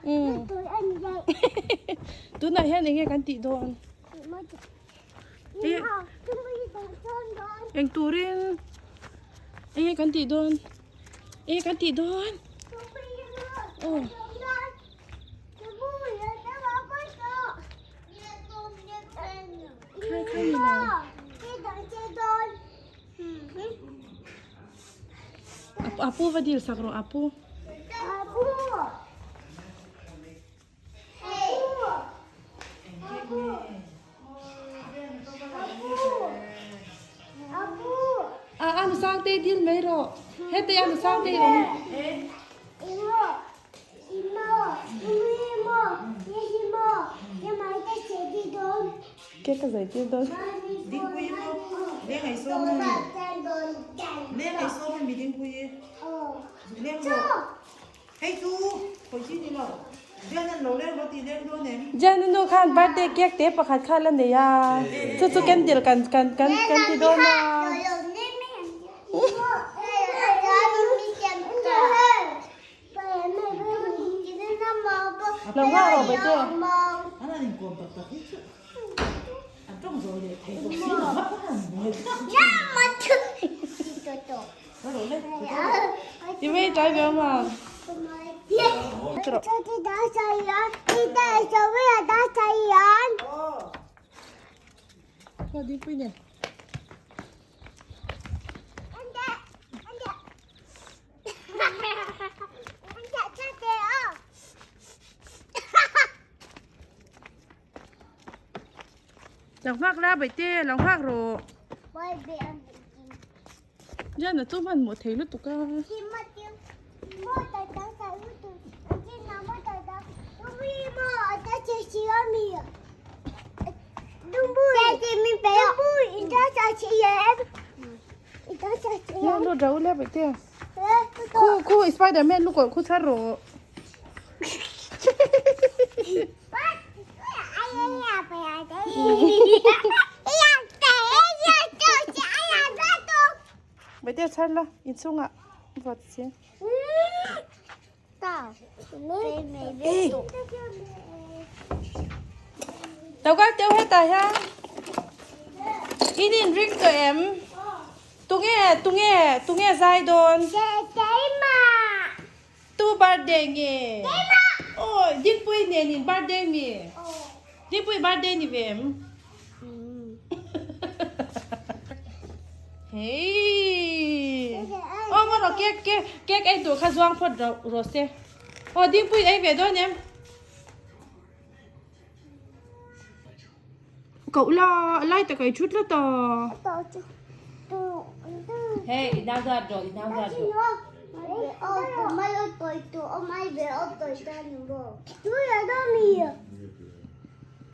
Umm. Tunah hian enge kan tih dawn? Eng turin enge kan tih dawn? Enge kan tih dawn? Aw. Khai khai ni lo. Apu va dil sak rawh apu. A a nu Sangtei dil mai rawh. Hetei a nu Sangtei awm. Cake a zai tir dawn. Jan nu khan birthday cake te pakhat kha la nei a, chu chu candle kan kan kan kan ti dawn a. Lo nghak rawh baite. I vei tlai ve awm a. Lo nghak la baite lo nghak rawh. Jana chu hmanhmawh thei lutuk a. Lo lo rau la baite. Khu khu Spiderman lu kawlh khu chhar rawh. Baite chhar la inchhungah vawt si. Lo kal teuh hetah hian in in ring tawh em? Tunge tunge tunge zai dawn? Tu birthday nge? Awi Dingpui nen in birthday mi? Dingpui birthday ni ve em? Hei. Aw maw rawh cake cake cake ei tur kha zuang phawt rawh rawh se. Aw Dingpui ei ve dawn em? Koh la lai tak ei thut la ta. Hey, i nau dat rawh, i nau dat rawh.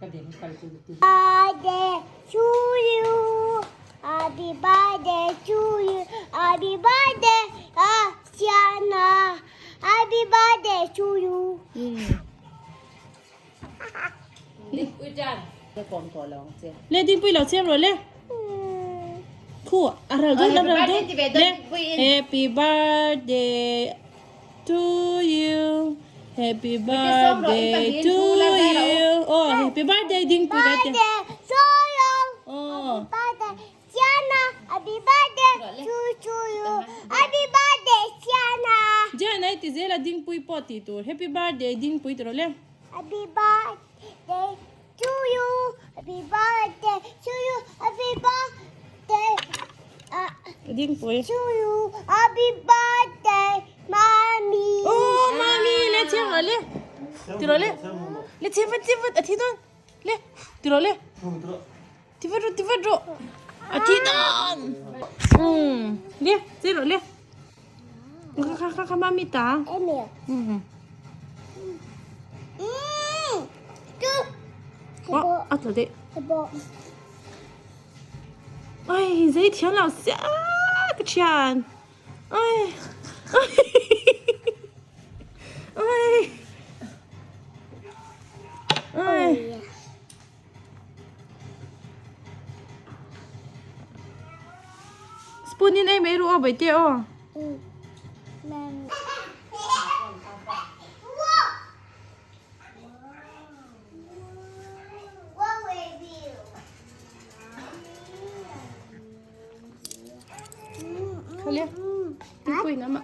Ka ding kal chu ti. Birthday to you. Happy birthday to you. Happy birthday, Asiana. Happy birthday to you. Le dingpui lo chem rawh le. Khu a ral dun a ral dun. Le happy birthday to you. Happy birthday to you. Oh happy birthday dingpui ka te. Oh. Happy birthday to you. Happy birthday Siana. Jan ai ti zela dingpui pawh tih tur. Happy birthday dingpui ti rawh le. Happy birthday to you. Happy birthday to you. Happy birthday dingpui to you. Happy birthday mommy. Oh mommy le chiang rawh le. Ti rawh le. Le chiang vat chiang vat a thi dawn. Le ti rawh le. Ti vat rawh, ti vat rawh. A thi dawn. Umm, le, che rawh le. Kha kha kha kha mami ta. Umm. Oh, a tla deh. Ai, zei thiam lo sia ka thian. Ai. Ai. Ai. Ai. Spoon in ei mai ru aw baite aw. Awle. Dingpuiin amah.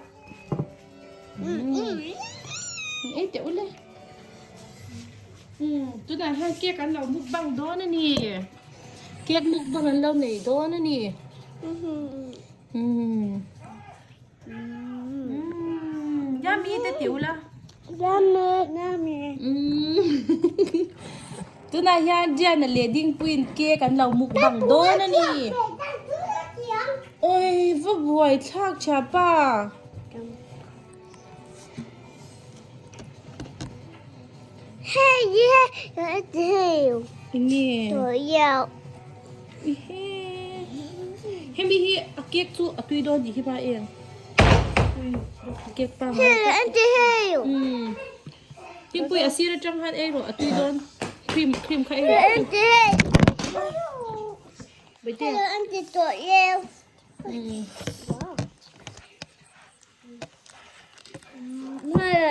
Ei teh ule. Tunah hian cake an lo mukbang dawn a ni. Cake mukbang an lo nei dawn a ni. Yummy te ti ula. Yummy. Yummy. Tunah hian Diana leh Dingpuiin cake an lo mukbang dawn a ni. Oi va buai thlak tha pa. Hey hey. Enge. Toyo. Hemi hi a cake chu a tui dawn tih hi pa eng. Cake pa ngai. Hey auntie hey. Timpui a sir atang khan ei rawh a tui dawn. Cream cream kha ei rawh. Auntie hey. Baite. Hello auntie toyo. Hello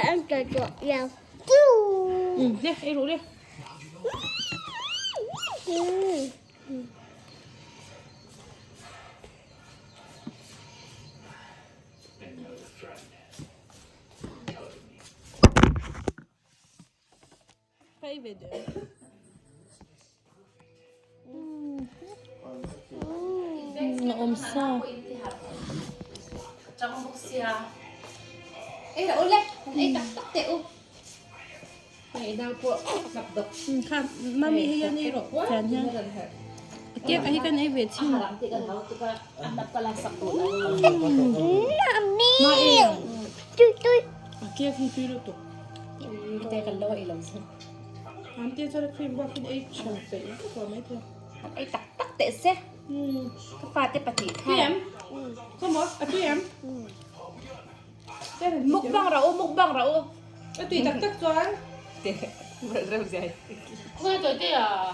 auntie toyo. Le ei rawh le. Ka ei ve der. A awm sa. Kha mami hei an ei rawh tian hian a cake a hi kan ei ve thin. A cake hi tui lutuk. An te chuan a cream bak hian ei than peih vek lo mai thei. Ei tak tak teh se. Ka fate pahnih kha. Tui em? Khawmaw a tui em? Mukbang rawh u, mukbang rawh u. A tui tak tak chuan. Khawngaih tawh te ah.